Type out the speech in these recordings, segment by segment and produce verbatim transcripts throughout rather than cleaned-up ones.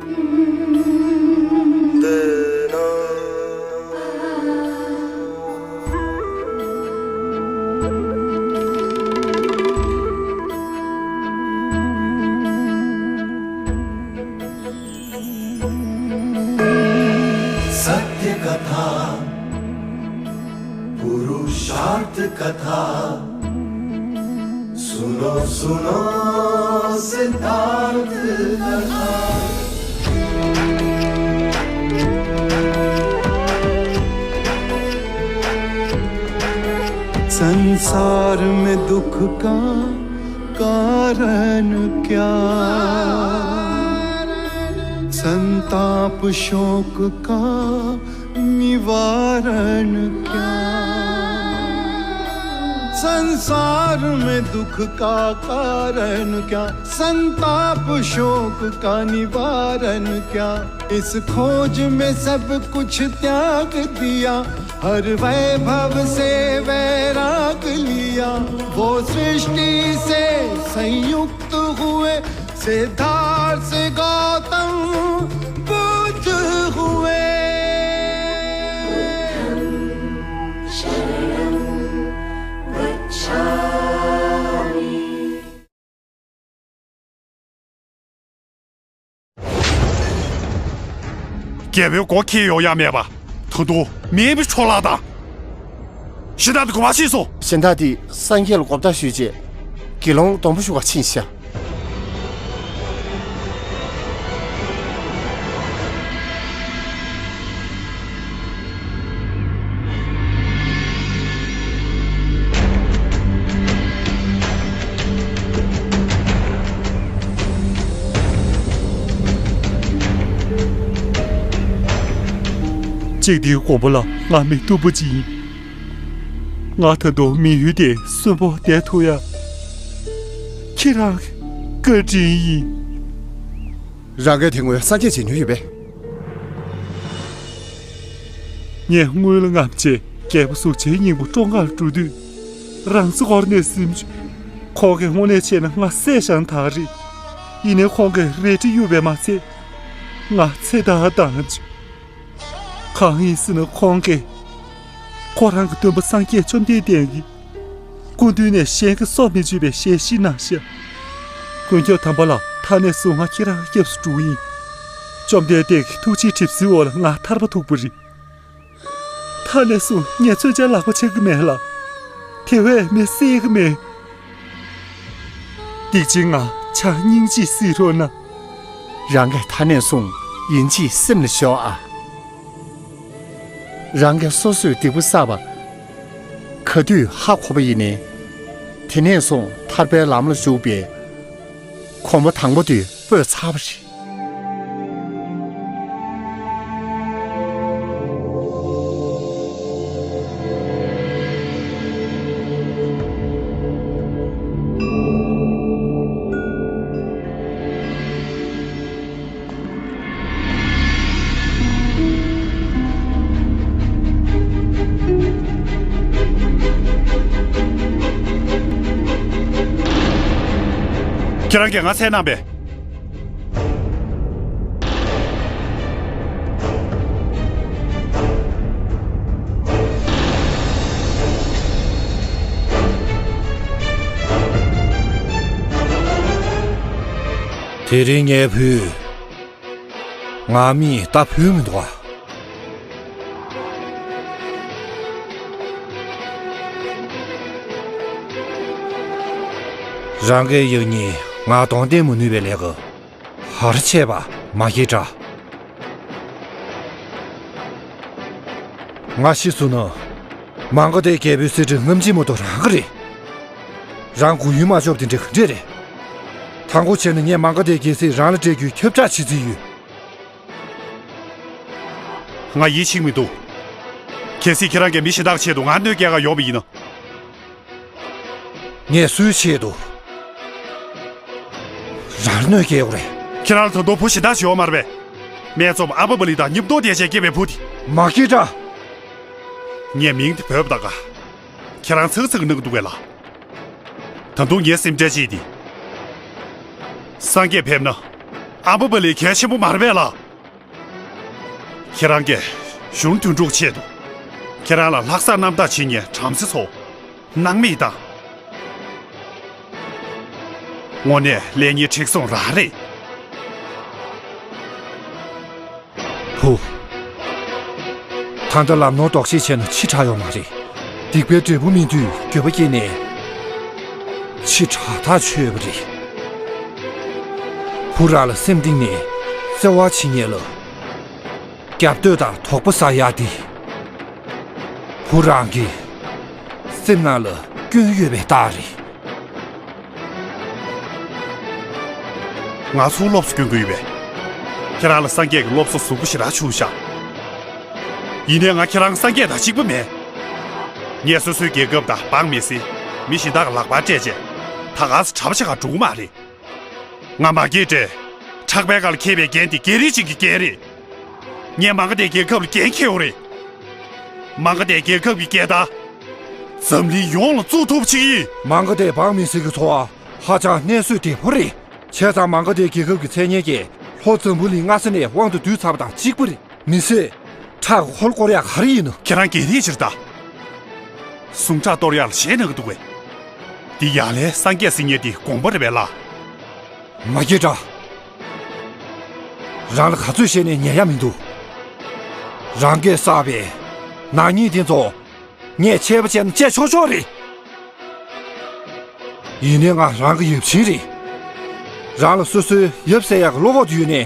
सत्य कथा, पुरुषार्थ कथा, सुनो सुनो सिद्धार्थ कथा। संसार में दुख का कारण क्या, संताप शोक का निवारण क्या? संसार में दुख का कारण क्या, संताप शोक का निवारण क्या? इस खोज में सब कुछ त्याग दिया, हर वैभव से वैराग लिया। वो सृष्टि से संयुक्त हुए, सिद्धार्थ से गौतम बुद्ध हुए। རྒྱལ་པོའི་མགོ་འཁྱེར་ཡོང་ཡ་མེད་པ། ད་དུང་མེད་པའི་འཕྲོ་བརླག་དང་། གཞན་དག་དེ་ག་པར་ཕྱིན་སོང་། གཞན་དག་དེ་སངས་རྒྱས་ལ་གོ་བརྡ་ཞུས་རྗེས། དགེ་སློང་སྡོང་པོ་ཞུ་བར་ཕྱིན་ཤག། གཅིག་དེའི་དགོངས་པ་ལ་ང་མི་སྡུག་པོ་ཅིག་ཡིན། ང་ད་དུང་མི་ཡུལ་དེ་གསོན་པོ་བསྡད་ཐུབ་ཡ་ཁྱེད་རང་བཀའ་དྲིན་ཡིན། རང་གིས་དེ་སྔོན་སངས་རྒྱས་མཇལ་མྱོང་ཡོད་པས། ངས་སྔོན་ལ་སྔ་མ་བྱས་རྒྱལ་པོ་གཟུགས་ཅན་སྙིང་པོ་སྲོག་ཁར་འགྲོ་དུས། རང་སོ་སྐོར་ནས་སེམས་བྱུང་། ཁོང་གིས་དངོས་གནས་བྱས་ན་ང་བསད་བཞག་ན་ད་རེད། ཡིན་ནའི་ཁོང་གིས་རལ་གྲི་གཡུགས་པས་མ་ཚད། ང་ཚེ་ཐར་བཏང་བྱུང་། གང་ཡིན་ཟེར་ན་ཁོང་གིས། ཁོ་རང་གི་སྟོན་པ་སངས་རྒྱས་བཅོམ་ལྡན་འདས་ཀྱིས། སྐུ་མདུན་ནས་གཞན་གྱིས་སྲོག་མི་གཅོད་པའི་ཞལ་བཞེས་གནང་ཤག། ཀུན་ཁྱབ་དམ་པ་ལགས། ད་ནས་བཟུང་ང་ཁྱེད་རང་སྐྱབས་སུ་འགྲོ་གི་ཡིན། བཅོམ་ལྡན་འདས་ཀྱི་ཐུགས་རྗེའི་གྲིབ་བསིལ་འོག་ལ་ང་ཐར་པ་ཐོབ་པ་རེད། ད་ནས་བཟུང་ངས་མཚོན་ཆ་ལག་པ་འཆང་གི་མེད་ལ། དེ་བས་མི་བསད་ཀྱི་མེད། སྡིག་ཅན་ང་ཆ་སྙིང་རྗེས་བསད་རོགས་གནང་། རང་གིས་ད་ནས་བཟུང་ཡིན་གཅིག་སེམས་ལ་ཞོག་ཨ། རང་གིས་སོ་སོས་སྡིག་པ་བསགས་པ་ག་དུས་ཧ་གོ་བ་ཡིན་ནའི། དེ་ནས་བཟུང་ཐར་པའི་ལམ་ལ་ཞུགས་པའི་གོམ་པ་དང་པོ་དེ་སྤོས་ཚར་བ་རེད། ཁྱེད་རང་གིས་ང་བསད་གནང་པས། དེ་རིང་ངའི་བུས། ང་མིས་ད་བུད་མི་འདུག་ཨ། རང་གི་ཡང་སྙིང་ང་གདོང་བསྟན་མི་ནུས་པའི་ལས་ཀ་ཧར་ཆད་པ་མ་སྐྱེས་འདྲ། ང་ཤི་སོང་ན། མང་ག་དེ་རྒྱལ་པོའི་གསེར་ཁྲི་རྔམ་བརྗིད་མ་གཏོགས་རང་གི་རེད། རང་མགོ་ཡུལ་མ་ཆོབ་དེ་འདྲ་ག་འདྲས་རེད། དང་པོ་བྱས་ན་ངས་མང་ག་དེ་རྒྱལ་སྲིད་རང་ལ་སྤྲད་རྒྱུའི་ཁྱབ་བསྒྲགས་བྱེད་རྩིས་ཡོད། ང་ཡིད་ཆེས་མི་འདུག། གལ་སྲིད་ཁྱེད་རང་གིས་མི་གཞན་དག་ཆེད་དུ་ང་གནོད་སྐྱེལ་ག་ཡོང་བ་ཡིན་ན། ངས་སུའི་ཆེད་དུ་རང་གནོད་སྐྱེལ་དགོས་རེད། ཁྱེད་རང་ལ་ད་དུང་བུ་གཞན་དག་ཅིག་ཡོད་མ་རེད་པས། སྨད་འཚོང་ཨ་བ་བ་ལི་དང་མཉམ་དུ་བསྡད་བྱས་སྐྱེས་པའི་བུ་དེ། མ་སྐྱེས་འདྲ། ངས་མིང་དེ་བོས་པ་ད་ག། ཁྱེད་རང་ཚང་ཚང་གི་གནང་གི་འདུག་གས་ལ། ད་དུང་ངའི་སེམས་ཁྲལ་ཅིག་དེ། སངས་རྒྱས་ཕེབས་ན། ཨམ་བྷ་བ་ལི་གལ་ཆེན་པོ་མ་རེད་པས་ལགས། ཁྱེད་རང་གིས་གཞུང་དོན་གྲུབ་ཆེད་དུ་ཁྱེད་རང་ལ་ལྷག་བསམ་རྣམ་དག་བྱེད་མཁན་བྲམ་ཟེ་ཚོ་སྣང་མེད་བཏང་། དངོས་གནས་ལས་ངན་མཁྲེགས་བཟུང་རང་རེད། བུ། ད་ལྟ་ལམ་ནོར་ལྡོག་ཤེས་བྱས་ན་ཕྱི་དྲག་ཡོད་མ་རེད། སྡིག་པའི་འབྲས་བུ་སྨིན་དུས་འགྱོད་པ་སྐྱེས་ནས་ཕྱི་དྲག་ཐག་ཆོད་པ་རེད། བུ་རང་ལ་སེམས་གཏིང་ནས་བརྩེ་བ་བྱེད་མཁན་ལ་རྒྱབ་གཏོད་དང་དོགས་པ་ཟ་ཡག་འདི། བུ་རང་གི་སེམས་ནང་ལ་སྐྱོན་ཡོད་པའི་རྟགས་རེད། ང་ཚོའི་སློབ་གསོ་སྐྱོན་གྱི་ཡོད་པས། ཁྱེད་རང་ལ་སངས་རྒྱས་ཀྱི་སློབ་གསོ་གཟུགས་པོ་ཞེ་དྲག་བྱུང་ཤག་ཡིན་ནའི་ང་ཁྱེད་རང་སངས་རྒྱས་དང་གཅིག་པ་མེད། ངས་སོ་སོའི་རྒྱལ་ཁབ་དང་འབངས་མི་སེར་མི་གཞན་དག་གི་ལག་པར་སྤྲད་རྗེས་ད་ག་སེ་གྲྭ་པ་ཆགས་ག་འགྲོ་གི་མ་རེད། ང་མ་སྐྱེས་དགྲས་ཁྲག་པའི་ཁ་ལ་འཁྱེར་བའི་འགན་དེ་རྒྱལ་རིགས་ཅིག་གི་འགན་རེད། ངས་མང་ག་དེ་རྒྱལ་ཁབ་ལ་འགན་འཁྱེར་ཡོད་རེད། མང་ག་དེ་རྒྱལ་ཁབ་ཀྱི་རྒྱལ་དར་འཛམ་གླིང་ཡོངས་ལ་བཙུགས་ཐུབ་ཅིག་ཡིན། མང་ག་དེ་འབངས་མི་སེར་གྱི་འཚོ་བ་ཧ་ཅང་གནས་སྲོལ་བདེ་པོ་རེད། བྱས་ཙང་མང་ག་དེ་རྒྱལ་ཁབ་ཀྱི་མཚན་སྙན་གྱིས་ལྷོ་འཛམ་བུ་གླིང་སྔ་ས་ནས་དབང་དུ་བསྡུས་ཚར་བ་དང་གཅིག་པ་རེད། མི་སེར་ཁྲག་གི་ཁོལ་སྐོར་ཡག་ག་རེ་ཡིན་ནམ། ཁྱེད་རང་སྒེར་རེད་ཕྱིར་ལྟ། ཟུངས་ཁྲག་གཏོར་ཡག་ལ་ཞེད་སྣང་གི་འདུག་གས། འདི་ཡར་ལས་སངས་རྒྱས་ཟེར་མཁན་དེ་དགོངས་པ་རེད་པས་ལགས། མ་སྐྱེས་དགྲ། རང་ལ་ག་ཚོད་བཤད་ནའི་ཉན་ཡག་མི་འདུག་རང་གིས་བསགས་པའི་ནག་ཉེས་དེ་ཚོ་ངས་ཆད་པ་བཅད་ན་བཅད་ཆོག་ཆོག་རེད། ཡིན་ནའི་ང་རང་གི་ཡབ་ཆེན་རེད། རང་ལ་སོ་སོའི་ཡབ་ཟེར་ཡག་གི་བློ་ཁོག་དེ་ཡོད་ནའི།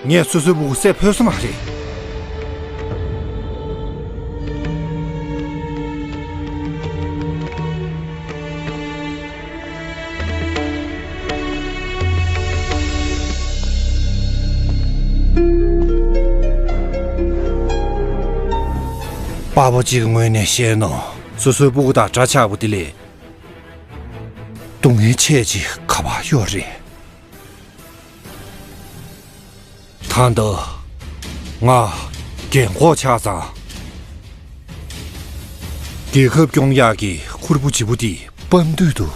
ངས་སོ་སོའི་སྤུ་གུ་བསད་ཕོད་ས་མ་རེད། དཔའ་བོ་གཅིག་གི་ངོས་ནས་བཤད་ན། སོ་སོའི་སྤུ་གུ་དང་འདྲ་ཆགས་པོ་དེ་ལས་སྡུག་བསྔལ་ཆེ་ཅིག་ག་པར་ཡོད་རེད། ད་ལྟ་ང་རྒན་གོག་ཆགས་ཙང་། རྒྱལ་ཁབ་སྐྱོང་ཡག་གི་ཁུར་པོ་ལྗིད་པོ་འདི་སྤམ་འདོད་འདུག་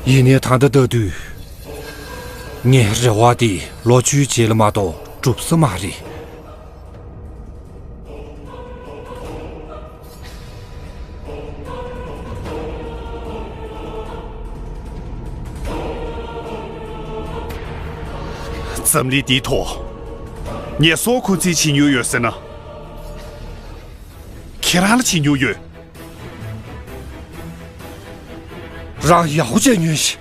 ཡིན་ནའི་ད་ལྟ་ལྟ་དུས། ངའི་རེ་བ་འདི་ལོ་བཅུའི་རྗེས་ལ་མ་གཏོགས་འགྲུབ་ས་མ་རེད། འཛམ་གླིང་འདིའི་ཐོག་ངས་སྲོག་འཁོན་འཛིན་བྱེད་མྱོང་ཡོད་ཟེར་ན། ཁྱེད་རང་ལ་བྱེད་མྱོང་ཡོད། རང་ཡག་པོ་བྱས་ཉོན་ཞིག་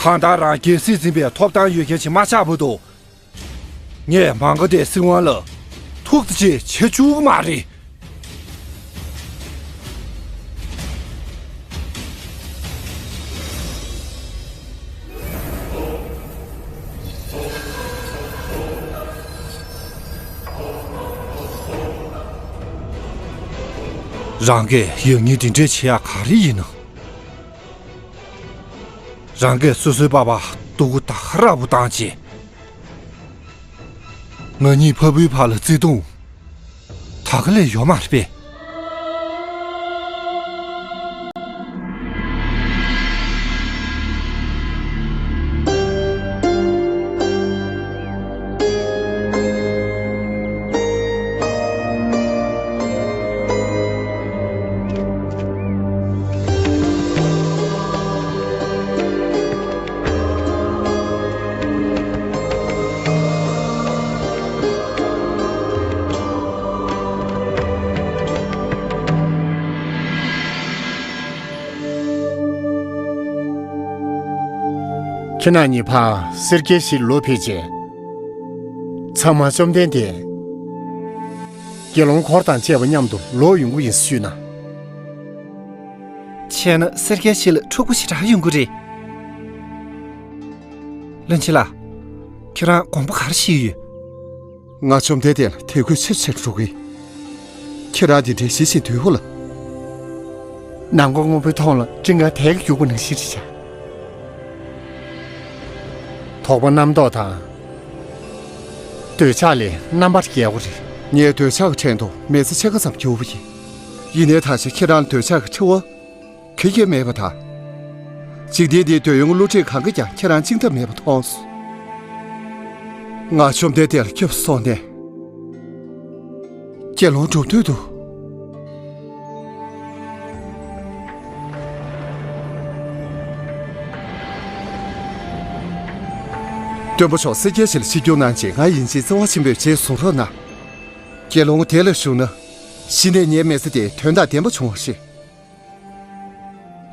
གང་ལྟར་རང་རྒྱལ་སྲིད་འཛིན་པའི་ཐོབ་ཐང་ཡོད་མཁན་ཞིག་མ་ཆགས་བར་དུ། ངས་མང་ག་དེ་སྲིད་དབང་ལ་ཐུགས་རྗེ་ཆེ་བྱེད་བཅུག་གི་མ་རེད། རང་གིས་ཡང་སྙིང་འདི་འདྲས་བྱེད་ཡག་ག་རེ་ཡིན་ནམ། རང་གིས་སོ་སོའི་པ་ཕར་སྡུག་པོ་ད་ག་རང་པོ་བཏང་བྱས། ང་གཉིས་ཕ་བུའི་བར་ལ་བརྩེ་དུང་ད་ག་ལས་ཡོད་མ་རེད་པས། ཁྱེད་རྣམ་གཉིས་ཕར་སེར་སྐྱའི་གཞིས་ལ་ལོག་ཕེབས་རྗེས། ཚང་མ་བཅོམ་ལྡན་འདས་དགེ་སློང་འཁོར་དང་བཅས་པ་མཉམ་དུ་ལོག་ཡོང་གི་ཡིན་ཞུས་ན། བྱས་ན་སེར་སྐྱའི་གཞིས་ལ་འཁྲུག་པོ་ཞེ་དྲག་ཡོང་གི་རེད། བློན་ཆེན་ལགས། ཁྱེད་རང་དགོངས་པ་ག་རེ་བཞེས་ཡོད། ང་བཅོམ་ལྡན་འདས་ལ་དད་གུས་ཆེ་ཆེར་འགྲོ་གི། ཁྱེད་རང་འདི་འདྲའི་ཞི་ཞིང་དུལ་བ་ལ། ནམ་མཁའ་སྔོན་པོའི་མཐོངས་ལ་སྤྲིན་དཀར་དལ་གྱིས་རྒྱུག་པ་ནང་བཞིན་རེད་བྱ། དོགས་པ་རྣམ་རྟོག་དང་། འདོད་ཆགས་ལས་རྣམ་པར་རྒྱལ་བ་རེད། ངས་འདོད་ཆགས་ཀྱི་ཕྲན་དུ་མི་ཚེ་ཕྱེད་ཀ་ཙམ་བསྐྱལ་བ་ཡིན། ཡིན་ནའི་ད་ཆ་ཁྱེད་རང་ལ་འདོད་ཆགས་ཀྱི་འཁྲི་བ་ག་གེ་མེད་པ་དང་། འཇིག་རྟེན་འདིའི་འདོད་ཡོན་གྱི་བསླུ་བྲིད་གང་གིས་ཀྱང་ཁྱེད་རང་བཅིངས་ཐབས་མེད་པ་མཐོང་སོང་། ང་བཅོམ་ལྡན་འདས་ལ་སྐྱབས་སུ་སོང་ནས། དགེ་སློང་སྒྲུབ་འདོད་འདུག། སྟོན་པ་མཆོག་སེར་སྐྱའི་ཞལ་ལ་ཆིབས་བསྒྱུར་གནང་རྗེས། ང་ཡིན་གཅིག་བརྩེ་བ་ཆེན་པོས་རྗེས་བཟུང་རོགས་གནང་། དགེ་སློང་དེ་ལ་ཞུགས་ན། གཞི་ནས་ངའི་མི་ཚེ་དེ་དོན་དང་ལྡན་པ་བྱུང་བ་རེད།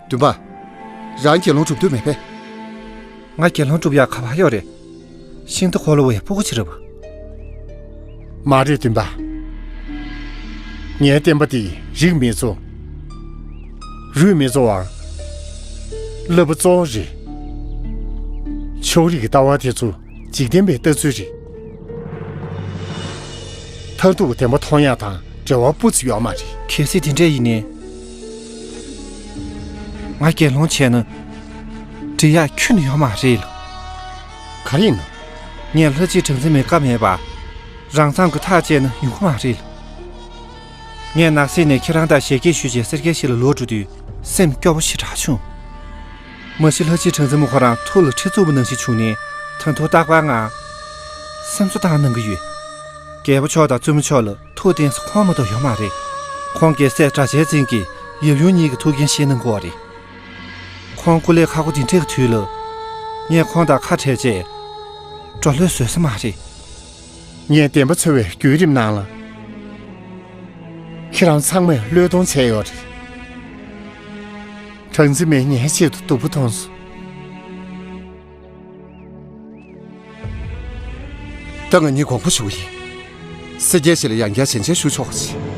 བདུན་པ། རང་དགེ་སློང་སྒྲུབ་འདོད་མེད་པས། ང་དགེ་སློང་སྒྲུབ་ཡག་ག་པར་ཡོད་རེད། ཤིང་རྟ་འཁོར་ལོ་བའི་སྤུ་གུ་ཅིག་རེད་པ། མ་རེད་བདུན་པ། ངའི་བསྟན་པ་འདི་རིགས་མི་གཙོ། རུས་མི་གཙོ་བར། བསླབ་པ་གཙོ་བོ་རེད། ཕྱོགས་རིས་ཀྱི་ལྟ་བ་དེ་ཚོ་འཇིག་རྟེན་པའི་ལྟ་ཚུལ་རེད། མཐར་ཐུག་བདེན་པ་མཐོང་ཡག་དང་འབྲེལ་བ་སྤུ་ཙམ་ཡོད་མ་རེད། གལ་སྲིད་དེ་འདྲ་ཡིན་ནའི། ང་དགེ་སློང་བྱས་ན་འགྲིག་ཡག་ཁྱོན་ནས་ཡོད་མ་རེད་ལ། ག་རེ་ཡིན་ནམ། ངས་ལྷ་གཅིག་གྲངས་འཛིན་མའི་བཀའ་མེད་པར་རང་མཚང་གི་ཐག་བཅད་ན་ཡོང་གི་མ་རེད་ལ། ངས་ནགས་གསེབ་ནས་ཁྱེད་རང་དང་ཞལ་གྱེས་ཞུས་རྗེས་སེར་སྐྱའི་ཞལ་ལ་ལོག་འགྲོ་དུས་སེམས་སྐྱོ་པོ་ཞེ་དྲག་བྱུང་། མ་གཞི་ལྷ་གཅིག་གྲངས་འཛིན་མ་ཁོ་རང་ཐུགས་ལ་ཁྲི་བཙུགས་པ་ནང་བཞིན་བྱུང་ནས། ད་དུང་རྟག་པར་ང་སེམས་གསོ་བཏང་གནང་གི་ཡོད། རྒྱལ་པོ་མཆོག་དང་བཙུན་མོ་མཆོག་ལ་ཐུགས་གཏད་ས་ཁོང་མ་གཏོགས་ཡོད་མ་རེད། ཁོང་རྒྱལ་སྲས་སྒྲ་གཅན་འཛིན་གྱི་ཡབ་ཡུམ་གཉིས་ཀྱི་ཐུགས་འགན་བཞེས་གནང་དགོས་པ་རེད། ཁོང་སྐུ་ལས་ཁག་པོ་དེ་འདྲའི་དུས་ལ། ངས་ཁོང་དང་ཁ་བྲལ་རྗེས་འགྲོ་ལྷོད་བཟོད་ས་མ་རེད། ངས་བདེན་པ་འཚོལ་བའི་བརྒྱུད་རིམ་ནང་ལ། ཁྱེད་རང་ཚང་མས་བློས་གཏོང་བྱས་ཡོད་རེད། གྲངས་འཛིན་མས་ངའི་ཆེད་དུ་སྡུག་པོ་མཐོང་སོང་། ད་ང་གཉིས་དགོངས་པ་ཞུ་གི་ཡིན། སེར་སྐྱའི་ཞལ་ལ་ཡང་བསྐྱར་ཞལ་མཇལ་ཞུ་ཆོག་གི།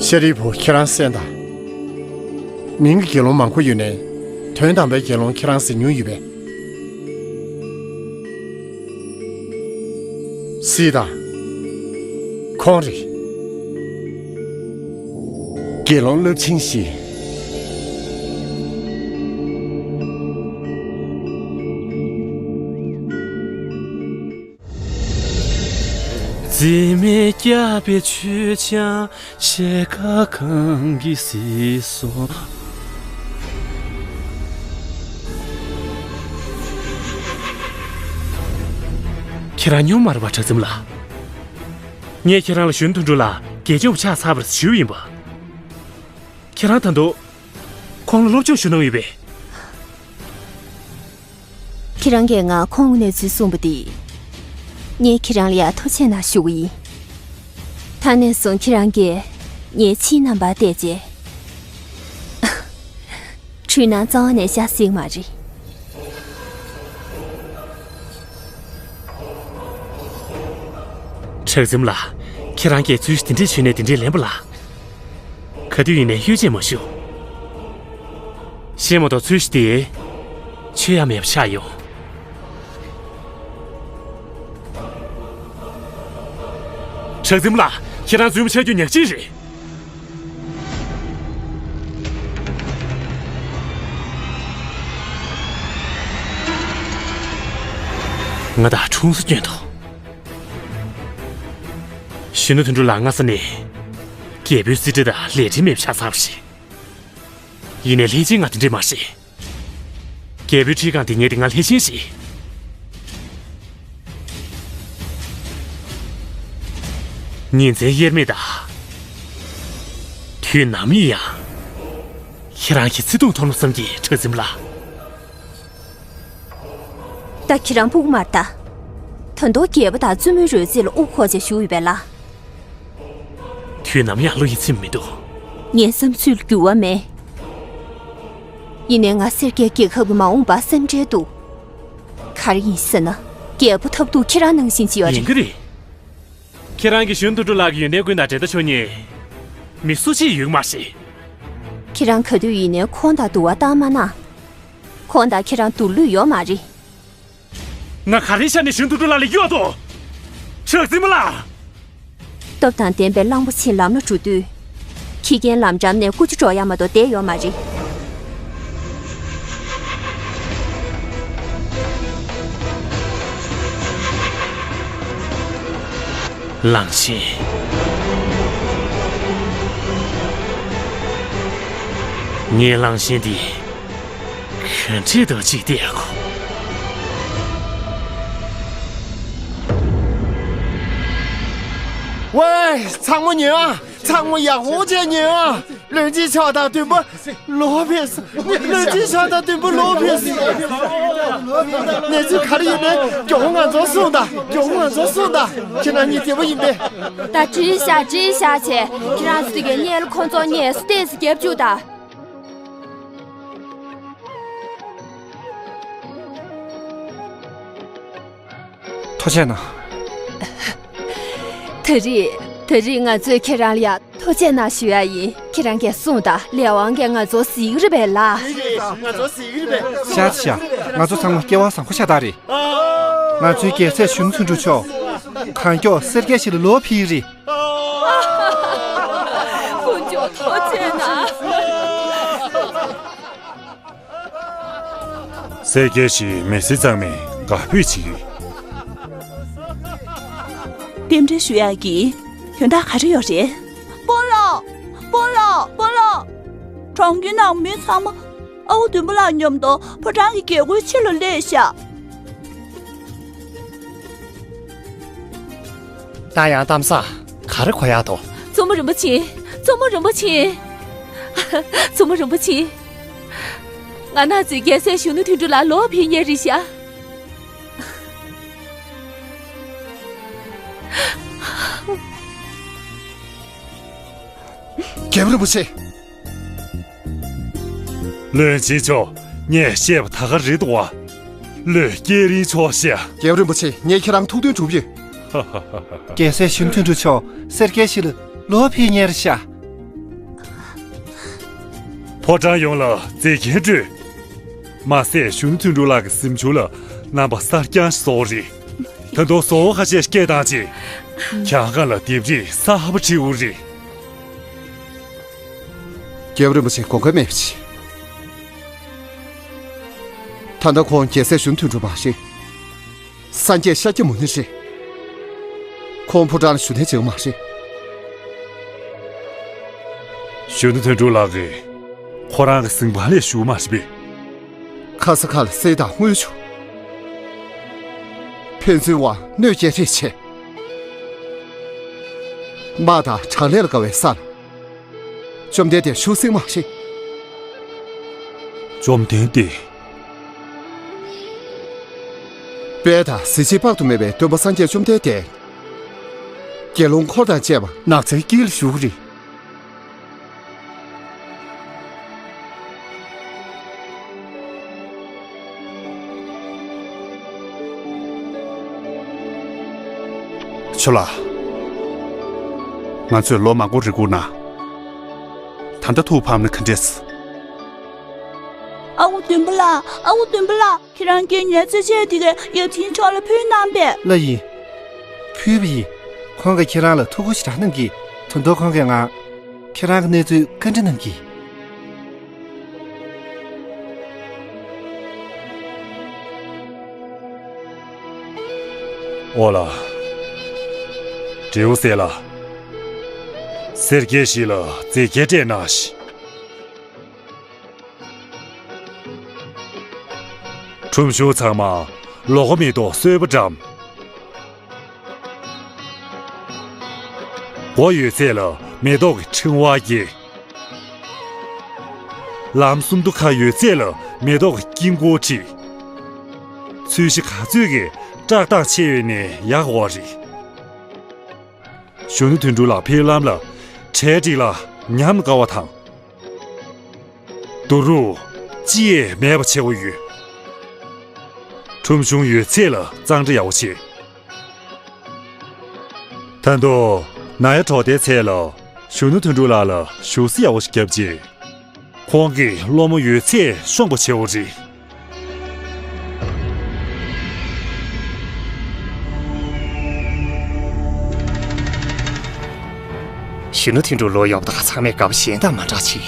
ཤཱ་རིའི་བུ། ཁྱེད་རང་གསན་དང་། མིང་གི་དགེ་སློང་མང་པོ་ཡོད་ནའི། དོན་དམ་པའི་དགེ་སློང་ཁྱེད་རང་གཟིགས་མྱོང་ཡོད་པས། གཟིགས་དང་། ཁོང་རེད། དགེ་སློང་རླབས་ཆེན་ཞིག། འཛིན་མའི་སྐྱབས་པའི་མཆོད་ཆང་ཕྱེད་ཀ་གང་གིས་བཟི་སོང་། ཁྱེད་རང་སྨྱོན་མ་རེད་པ། གྲགས་འཛིན་ལགས། ངས་ཁྱེད་རང་ལ་གཞོན་དོན་གྲུབ་ལགས་དགེ་སྦྱོང་ཆགས་ཚར་བ་རེད་ཞུས་པ་ཡིན་པ། ཁྱེད་རང་ད་དུང་ཁོང་ལ་སློབ་སྦྱོང་ཞུ་གནང་ཡོད་པས། ཁྱེད་རང་གིས་ང་ཁོང་གི་གནས་ཚུལ་གསུངས་པ་འདིས། ངས་ཁྱེད་རང་ལ་ཡང་ཐུགས་རྗེ་གནང་ཞུ་གི་ཡིན། ད་ནས་བཟུང་ཁྱེད་རང་གིས་ངའི་ཕྱིའི་རྣམ་པར་བལྟས་རྗེས། འཁྲུལ་སྣང་རྩ་བ་ནས་བཞག་སྲིད་མ་རེད། གྲགས་འཛིན་ལགས། ཁྱེད་རང་གིས་ཚུལ་བཞིན་དེ་འདྲས་བྱས་ནས་དེ་འདྲས་ལན་པ་ལ། ག་དུས་ཡིན་ནའི་གཡོ་ཅན་མ་ཞུ། ཤེས་མ་གཏོགས་ཚུལ་བཞིན་དེ། ཆོས་ཡ་མེད་པ་ཆགས་ཡོང་། གྲགས་འཛིན་ལགས། ཁྱེད་རང་རྫུན་མ་ཆགས་རྒྱུ་ཉག་གཅིག་རེད། ང་དང་ཁྲུང་ས་སྐྱོན་དོ། གཞོན་ནུ་དོན་གྲུབ་ལགས་སྔ་ས་ནས། རྒྱལ་པོའི་རྩིས་ཁྲ་དང་ལས་བྲེལ་མེད་པ་ཆགས་ཚར་བ་རེད། ཡིན་ནའི་ལྷས་བྱིན་ང་དེ་འདྲས་མ་བྱེད། རྒྱལ་པོའི་ཁྲིམས་ཁང་དེ་ངའི་དེ་སྔ་ལྷས་བྱིན་ཞིག། ཉིན་མཚན་དབྱེར་མེད་དང་། དུས་ནམ་ཡིན་ཡང་། ཁྱེད་རང་གི་བརྩེ་དུང་མཐོང་ལོ་བསམ་གྱི་གྲགས་འཛིན་ལགས། ད་ཁྱེད་རང་སྤུ་གུ་མ་རེད་ད། ད་དུང་རྒྱལ་པོ་དང་བཙུན་མོའི་རོལ་རྩེད་ལ་དབུ་འཁོར་བྱས་བཞུགས་ཡོད་པས་ལགས། དུས་ནམ་ཡང་བློ་ཡིད་ཚིམ་མི་འདུག། ངའི་བསམ་ཚུལ་ལ་འགྱུར་བ་མེད། ཡིན་ནའི་ང་སེར་སྐྱའི་རྒྱལ་ཁབ་ཀྱི་མ་འོངས་པ་སེམས་ཁྲལ་འདུག། ག་རེ་ཡིན་ཟེར་ན། རྒྱལ་པོ་ཐབས་སྡུག་ཁྱེད་རང་ནང་བཞིན་ཅིག་ཡོད་རེད། ཡིན་གྱི་རེད། ཁྱེད་རང་གིས་གཞོན་དོན་གྲུབ་ལགས་ཀྱི་ཡོན་ཏན་ཀུན་དང་འགྲན་ཟླ་ཆོག་མཁན་མི་སུ་གཅིག་ཡོད་མ་རེད། ཁྱེད་རང་ག་དུས་ཡིན་ནའི་ཁོང་དང་བསྡུར་བ་བཏང་མ་གནང་། ཁོང་དང་ཁྱེད་རང་བསྡུར་ལུགས་ཡོད་མ་རེད། ང་ག་རེའི་ཆ་ནས་གཞོན་དོན་གྲུབ་ལགས་ལས་གཡོལ་ཏོ། གྲགས་འཛིན་མ་ལགས། སྟོབས་དང་ལྡན་པའི་གླང་པོ་ཆེ་ལམ་ལ་འགྲོ་དུས། ཁྱི་རྒན་ལམ་འགྲམ་ནས་ཀུ་ཅོ་སྒྲོག་ཡ་མ་གཏོགས་བསྡད་ཡོད་མ་རེད། གླང་ཆེན། ངའི་གླང་ཆེན་འདི་ག་འདྲས་དང་གཅིག་བལྟས་གོ། ཝེ། ཚང་མ་ཉོན་ཨ། ཚང་མ་ཡག་པོ་བྱས་ཉོན་ཨ། བློན་ཆེན་མཆོག་དང་མཐུན་པོ་ལོ་ཕེབས་སོང་། བློན་ཆེན་མཆོག་དང་མཐུན་པོ་ལོ་ཕེབས་སོང་། གནས་ཚུལ་ག་རེ་ཡིན་ནའི་མགྱོགས་པོ་ང་ཚོར་གསུངས་དང་། མགྱོགས་པོ་ང་ཚོར་གསུངས་དང་། ཁྱེད་རང་གཉིས་བདེ་པོ་ཡིན་པས། ད་བྲིས་བཞག་བྲིས་བཞག་བྱས། ཁྱེད་རང་ཚོ་གིས་སྔོན་ལ་ཁོང་ཚོ་ངའི་སྟེགས་སུ་རྒྱབ་བཅུག་དང་། ཐུགས་རྗེ་གནང་། ད་རེས། ད་རེས་ང་ཚོས་ཁྱེད་རང་ལ་ཡ་ཐུགས་རྗེ་གནང་ཞུ་ཡ་ཡིན། ཁྱེད་རང་གིས་གསུངས་དང་། ལས་དབང་གིས་ང་ཚོ་གཟིགས་རེད་པས་ལ། ང་ཚོ་གཟིགས་རེད་པས། ཤ་ཤ། ང་ཚོ་ཚང་མ་སྐལ་བ་བཟང་པོ་ཤ་སྟག་རེད། ང་ཚོའི་རྒྱལ་སྲས་གཞོན་ནུ་དོན་གྲུབ་མཆོག་གང་མགྱོགས་སེར་སྐྱའི་གཞིས་ལ་ལོག་ཕེབས་ཀྱི་རེད། དཀོན་མཆོག་ཐུགས་རྗེ་གནང་། སེར་སྐྱའི་གཞིས་མི་སེར་ཚང་མས་དགའ་འབོད་བྱེད་ཀྱི་ཡོད། རྟེན་འབྲེལ་ཞུ་ཡག་གི་དོན་དག་ག་རེ་ཡོད་རེད། སྤོ་ལོ། སྤོ་ལོ། སྤོ་ལོ། གྲོང་ཁྱེར་ནང་མི་ཚང་མ་ཨ་ཁུ་བདུན་པོ་ལགས་མཉམ་དུ་ཕོ་བྲང་གི་རྒྱལ་སྒོའི་ཕྱི་ལ་སླེབས་ཤག་ད་ཡང་གཏམ་བཟང་ག་རེ་གོ་ཡག་འདུག། མཚོ་མོ་རིན་པོ་ཆེ། མཚོ་མོ་རིན་པོ་ཆེ། མཚོ་མོ་རིན་པོ་ཆེ། ང་རང་ཚོའི་རྒྱལ་སྲས་གཞོན་ནུ་དོན་གྲུབ་ལགས་ལོག་ཕེབས་མཁན་རེད་ཤག། རྒྱལ་པོ་རིན་པོ་ཆེ། བློན་ཆེན་མཆོག། ངས་བཤད་པ་ད་ག་རེད་འདུག་བ། བློས་སྐྱེལ་རན་ཆོག་ཤག། རྒྱལ་པོ་རིན་པོ་ཆེ། ངས་ཁྱེད་རང་ཐུགས་འདུན་གྲུབ་ཡོད། རྒྱལ་སྲས་གཞོན་ནུ་དོན་གྲུབ་མཆོག་སེར་སྐྱའི་གཞིས་ལ་ལོག་ཕེབས་མཁན་རེད་ཤག། ཕོ་བྲང་ཡོངས་ལ་མཛེས་རྒྱན་སྤྲོས། མ་ཟད་གཞོན་ནུ་དོན་གྲུབ་ལགས་ཀྱི་གཟིམ་ཆུང་ལ་རྣམ་པ་གསར་རྐྱང་ཞིག་བཟོ་བ་རེད། ད་དུང་བཟོ་བ་ཁ་ཤས་སྐད་བཏང་རྗེས། གྱང་ཁ་ལ་ལྡེབས་རིས་གསར་པ་བྲིས་པ་རེད། རྒྱལ་པོ་རིན་པོ་ཆེ་དགོངས་འགལ་མེད་པ་བྱེད། ད་ལྟ་ཁོང་རྒྱལ་སྲས་གཞོན་ནུ་དོན་གྲུབ་མ་རེད། སངས་རྒྱས་ཤཱཀྱ་མུ་ནི་རེད། ཁོང་ཕོ་བྲང་ལ་བཞུགས་གནས་བྱེད་ཀྱི་མ་རེད། གཞོན་ནུ་དོན་གྲུབ་ལགས་ཀྱིས་ཁོ་རང་གི་གཟིམ་ཁང་ལ་བཞུགས་མ་རེད་པས། ཁ་ས་ཁ་ལ་གསེར་དང་དངུལ་བྱུགས། ཕན་ཚུན་དབར་གནོད་སྐྱེལ་རེས་བྱས། དམག་དང་དྲག་ལས་ལ་དགའ་བའི་ས་ལ། བཅོམ་ལྡན་འདས་བཞུགས་སྲིད་མ་རེད། བཅོམ་ལྡན་འདས། དཔལ་དང་གཟི་བརྗིད་དཔག་ཏུ་མེད་པའི་སྟོན་པ་སངས་རྒྱས་བཅོམ་ལྡན་འདས། དགེ་སློང་འཁོར་དང་བཅས་པ་ནགས་ཚལ་དཀྱིལ་ལ་བཞུགས་རེད། ཆོས་ལགས། ང་ཚོས་ལོ་མང་པོ་རེ་སྒུག་ན། ད་ལྟ་ཐུགས་ཕམ་ན་ག་འདྲས། ཨ་ཁུ་བདུན་པོ་ལགས། ཨ་ཁུ་བདུན་པོ་ལགས། ཁྱེད་རང་གིས་ངའི་རྩེད་ཆས་དེ་ག་ཡབ་ཆེན་མཆོག་ལ་ཕུལ་གནང་པས། ལགས་ཡིན། ཕུལ་བ་ཡིན། ཁོང་གིས་ཁྱེད་རང་ལ་ཐུགས་ཁུར་ཞེ་དྲག་གནང་གིས། ད་དུང་ཁོང་གིས་ང་། ཁྱེད་རང་གི་གནས་ཚུལ་བཀའ་འདྲི་གནང་གིས། ཨོ་ལ། དྲེའུ་སེ་ལ། སེར་སྐྱའི་གཞིས་ལ་རྩེད་སྐལ་སྤྲད་གནང་ཞིག། ཁྲོམ་གཞུང་ཚང་མ་ལོ་འཁོར་མེ་ཏོག་གསོལ་བ་བཀྲམ། སྒོ་ཡོད་ཚད་ལ་མེ་ཏོག་གི་ཕྲེང་བ་རྒྱས། ལམ་སུམ་མདོ་ཁ་ཡོད་ཚད་ལ་མེ་ཏོག་གི་དཀྱིལ་འཁོར་བྲིས། ཚོས་གཞི་ག་ཚོད་ཀྱིས་བཀྲག་མདངས་ཆེ་བས་ནས་ཡག་པོ་རེད། གཞོན་ནུ་དོན་གྲུབ་ལགས་ཕེབས་ལམ་ལ་གྲལ་སྒྲིག་ལ་ཉམས་དགའ་བ་དང་། བསྡུ་རུབ་ཅི་ཡས་མེད་པ་བྱེད་དགོས་ཡོད། ཁྲོམ་གཞུང་ཡོད་ཚད་ལ་གཙང་སྦྲ་ཡག་པོ་བྱེད། ད་དུང་ནང་ཡ་གྲོགས་དེའི་ཚད་ལ་གཞོན་ནུ་དོན་གྲུབ་ལགས་ལ་བཞུགས་ས་ཡག་པོ་ཞིག་བརྒྱབ་རྗེས། ཁོང་གི་སློབ་མ་ཡོད་ཚད་ཤོང་པ་བྱེད་དགོས་རེད། གཞོན་ནུ་དོན་གྲུབ་ལོ་ཡག་པོ་དང་ཚང་མས་དགའ་པོ་གཞན་དང་མ་འདྲ་ཅིག།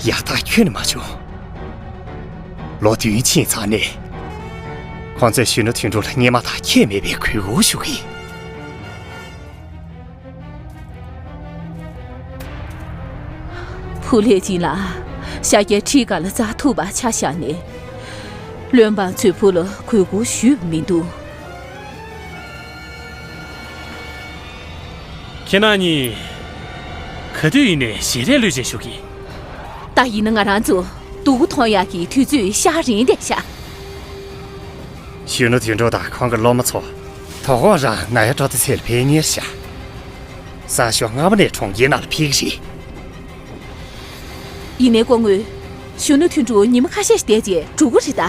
ཡག་ཐག་ཁྱོན་ནས་མ་བྱུང་། ལོ་བདུན་ཕྱིན་ཚར་ནས། ཁོང་ཚོས་གཞོན་ནུ་དོན་གྲུབ་ལ་སྔོན་མ་དང་ཁྱད་མེད་པའི་གུས་བཀུར་ཞུ་གི་ཡིན། བུ་ལྷས་སྦྱིན་ལགས། ཤཱཀྱའི་ཁྲིའི་སྒང་ལ་འཛེག་ཐུབ་པ་ཆ་བཞག་ནས། བློན་འབངས་ཚོས་བུ་ལ་གུས་བཀུར་ཞུས་པ་མི་འདུག་ཁྱེད་རྣམ་གཉིས་ག་དུས་ཡིན་ནའི་ཞལ་རས་གློད་བྱས་བཞུགས་ཀྱི། ད་ཡིན་ན་ང་རང་ཚོ་སྡུག་གུ་མཐོང་ཡག་གི་དུས་ཚོད་ཤར་རན་བསྡད་ཤག་གཞོན་ནུ་དོན་གྲུབ་དང་ཁོང་གི་སློབ་མ་ཚོ། དོ་དགོང་རང་ནཱ་ཡ་ཀྲོ་ཏི་ཚེ་ལ་ཕེབས་མཁན་རེད་ཤག་གསང་ཞོགས་སྔ་མོ་ནས་གྲོང་ཁྱེར་ནང་ལ་ཕེབས་ཀྱི་རེད། ཡིན་ནའི་སྐུ་ངོ། གཞོན་ནུ་དོན་གྲུབ་ཉི་མ་ཁ་ཤས་ཤིག་བསྡད་རྗེས་འགྲོ་གི་རེད་ད།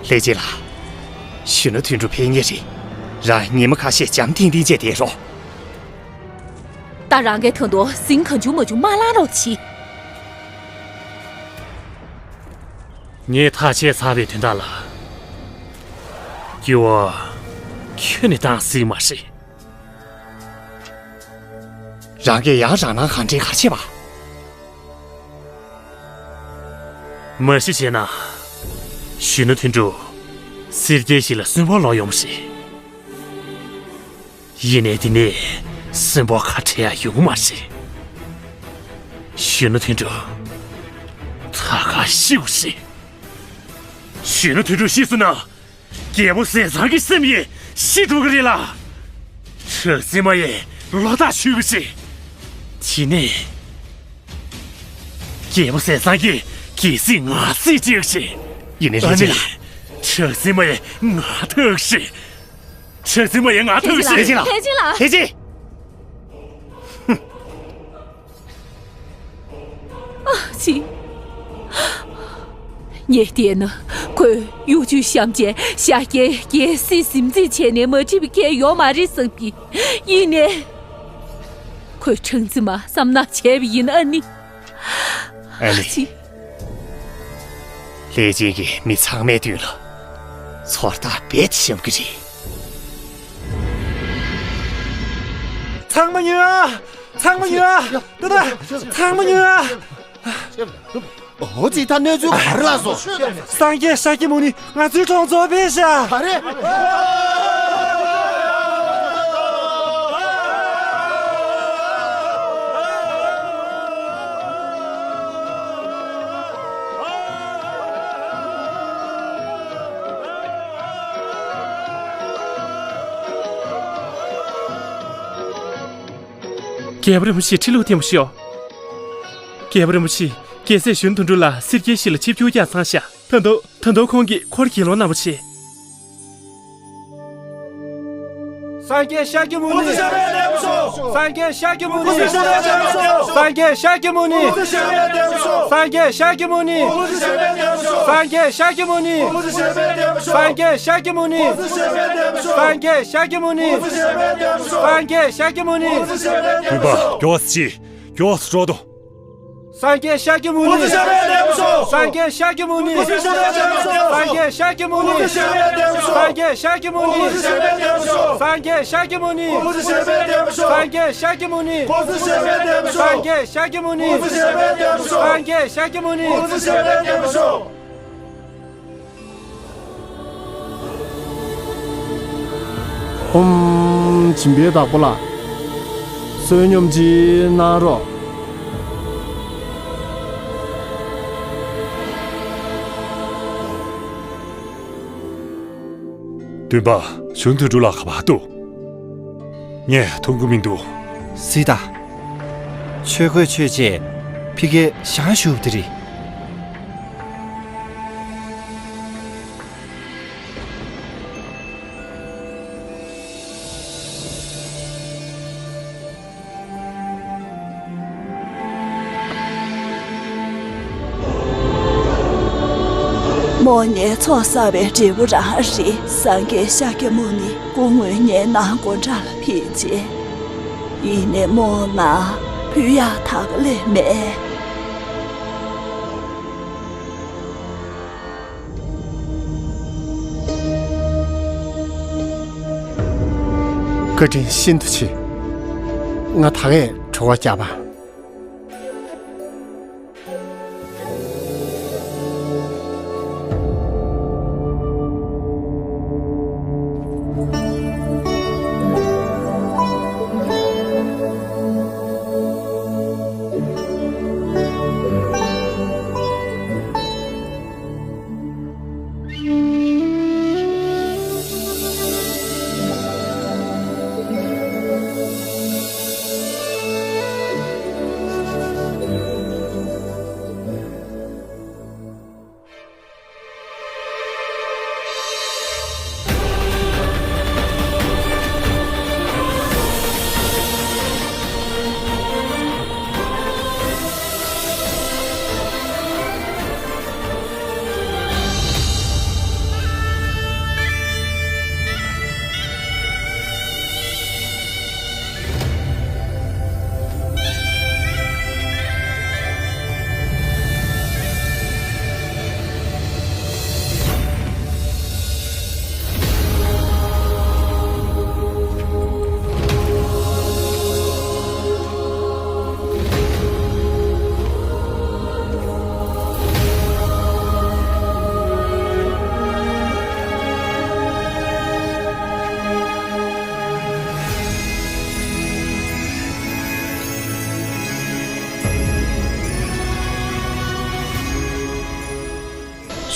ལྷས་སྦྱིན་ལགས། གཞོན་ནུ་དོན་གྲུབ་ཕེབས་མཁན་རེད། རང་ཉི་མ་ཁ་ཤས་འཇམ་ཐིང་ཐིང་བྱས་བསྡད་རོགས། ད་རང་གིས་ད་དུང་ཟིང་གང་བྱུང་མ་བྱུང་མ་བསླང་རོགས་གྱིས། ངས་ཐག་བཅད་ཚར་བའི་དོན་དག་ལ། སྐྱེ་བ་ཁྱོན་ནས་བཏང་སྲིད་མ་རེད། རང་གིས་ཡང་རང་སྣང་གང་དྲན་ག་རེ་བྱས་པ། མ་གཞི་བྱས་ན། གཞོན་ནུ་དོན་གྲུབ་སེར་སྐྱའི་གཞིས་ལ་གསོན་པོར་ལོག་ཡོང་བ་རེད། ཡིན་ནའི་འདི་ནས་གསོན་པོ་ཁ་བྲལ་ཡག་ཡོང་མ་རེད། གཞོན་ནུ་དོན་གྲུབ་ད་ག་ཤི་བ་རེད། གཞོན་ནུ་དོན་གྲུབ་ཤི་སོང་ན། རྒྱལ་པོ་ཟས་གཙང་གི་སེམས་ཡང་ཤི་འགྲོ་གི་རེད་ལ། གྲགས་འཛིན་མ་ཡང་ལོག་ལྟ་ཆོས་གི་རེད། དེ་ནས། རྒྱལ་པོ་ཟས་གཙང་གིས་གལ་སྲིད་ང་སྲིད་བྱེད་ཀྱི་རེད། ཡིན་ནའི་ཨ་ལྷས་ནི། སྦྱིན་ལགས། གྲགས་འཛིན་མ་ཡང་ང་ཐུག་གི་རེད། གྲགས་འཛིན་མ་ཡང་ང་ཐུག་གི་ལྷས་སྦྱིན་རེད། ལགས། ལྷས་སྦྱིན་ལགས། ལྷས་སྦྱིན། ཨ་ཙི། ངས་བལྟས་ན་ཁོས་གཡོ་ཇུས་བཤམས་བྱས་ཤཱཀྱའི་རྒྱལ་སྲིད་ཟིན་བྲིས་བྱས་ནས་མ་འགྲིག་པའི་སྐད་ཡོད་མ་རེད་བསམ་གི། ཡིན་ནའི། ཁོས་གྲགས་འཛིན་མ་བསམ་ན་བྱས་པ་ཡིན་ཨ་ནི། ཨ་ནི། ཨ་ཙི། ལྷས་སྦྱིན་གྱིས་མི་ཚང་མའི་མདུན་ལ་ཚོར་རྟགས་རྦད་དེ་བཤམས་ཀྱི་རེད། ཚང་མ་ཉོན་ཨ། ཚང་མ་ཉོན་ཨ། ཏུ་ཏ། ཚང་མ་ཉོན་ཨ། འོ་ཙི། ད་གནས་ཚུལ་ག་རེ་ལགས་སོ། སངས་རྒྱས་ཤཱཀྱ་མུ་ནི་ང་ཚོའི་གྲོང་ཚོར་ཕེབས་ཤག་ག་རེ། རྒྱལ་པོ་རིན་པོ་ཆེ་ཁྲི་ལུགས་བརྟན་པོ་ཤོག་རྒྱལ་པོ་རིན་པོ་ཆེ། རྒྱལ་སྲས་གཞོན་དོན་གྲུབ་ལགས་སེར་སྐྱའི་གཞིས་ལ་ཆིབས་བསྒྱུར་རྒྱག་ཚར་ཤག་ད་དུང་ད་དུང་ཁོང་གིས་ཁོར་དགེ་སློང་གནང་བ་བྱེད། སངས་རྒྱས་ཤཱཀྱ་མུ་ནི། སངས་རྒྱས་ཤཱཀྱ་མུ་ནི། སངས་རྒྱས་ཤཱཀྱ་མུ་ནི། སངས་རྒྱས་ཤཱཀྱ་མུ་ནི། སངས་རྒྱས་ཤཱཀྱ་མུ་ནི། སངས་རྒྱས་ཤཱཀྱ་མུ་ནི། སྟོན་པ། མགྱོགས་སེ་གྱིས། མགྱོགས་སེ་འགྲོ་དང་། སངས་རྒྱས་ཤཱཀྱ་མུ་ནི། སངས་རྒྱས་ཤཱཀྱ་མུ་ནི། སངས་རྒྱས་ཤཱཀྱ་མུ་ནི། སངས་རྒྱས་ཤཱཀྱ་མུ་ནི། སངས་རྒྱས་ཤཱཀྱ་མུ་ནི། སངས་རྒྱས་ཤཱཀྱ་མུ་ནི། སངས་རྒྱས་ཤཱཀྱ་མུ་ནི། སངས་རྒྱས་ཤཱཀྱ་མུ་ནི། ཧོམ། སྦྱིན་པའི་བདག་པོ་ལགས། བསོད་སྙོམས་ཅིག་གནང་རོགས། སྟོན་པ། གཞོན་དུ་འགྲོ་ལ་ག་པར་འདུག་ངས་མཐོང་གི་མི་འདུག་སྲིད་ད། ཆོས་གོས་ཆོད་རྗེས་ཕ་གིར་ཞང་ཞུགས་དེ་རེད། མོ་ངའི་ཚོགས་བསགས་པའི་འབྲས་བུ་རང་རེད། སངས་རྒྱས་ཤཱཀྱ་མུ་ནི་སྐུ་དངོས་ངའི་ནང་སྒོ་འགྲམ་ལ་ཕེབས་རྗེས། ཡིན་ནའི་མོ་ནང་ཕུད་ཡག་ད་ག་ལས་མེད། བཀའ་དྲིན་ཤིན་ཏུ་ཆེ། ང་ད་གས་གྲོད་ཁོག་བརྒྱབ་པ།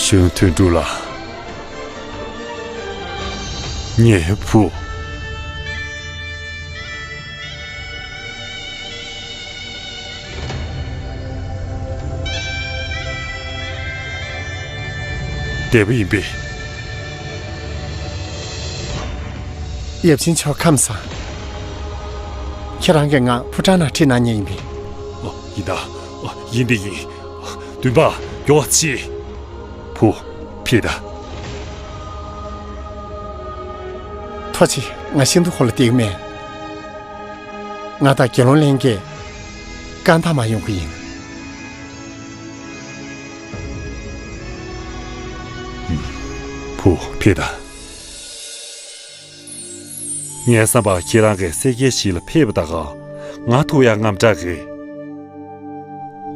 གཞོན་ནུ་དོན་གྲུབ་ལགས། ངའི་བུ། བདེ་པོ་ཡིན་པས། ཡབ་ཆེན་མཆོག་ཁམས་བཟང་། ཁྱེད་རང་གིས་ང་ཕོ་བྲང་ནང་ཁྲིད་གནང་མཁན་ཡིན་པས། ཨོ། ཡིན་ད། ཨོ། ཡིན་དེ་ཡིན། བདུན་པ། མགྱོགས་པོ་ཕྱིན། བུ། ཕྱིན་ད། ཐུགས་རྗེ་ཆེ། ང་ཤིན་ཏུ་ཧོ་ལ་བསྡད་ཀྱི་མེད། ང་དང་དགེ་སློང་ལྷན་རྒྱས་ཀ་ན་ད་མར་ཡོང་གི་ཡིན། བུ། ཕྱིན་ད། ངའི་བསམ་པར་ཁྱེད་རང་གིས་སེར་སྐྱའི་གཞིས་ལ་ཕེབས་པ་དང་། ང་ཐུག་ཡག་དངངས་སྐྲག་གིས།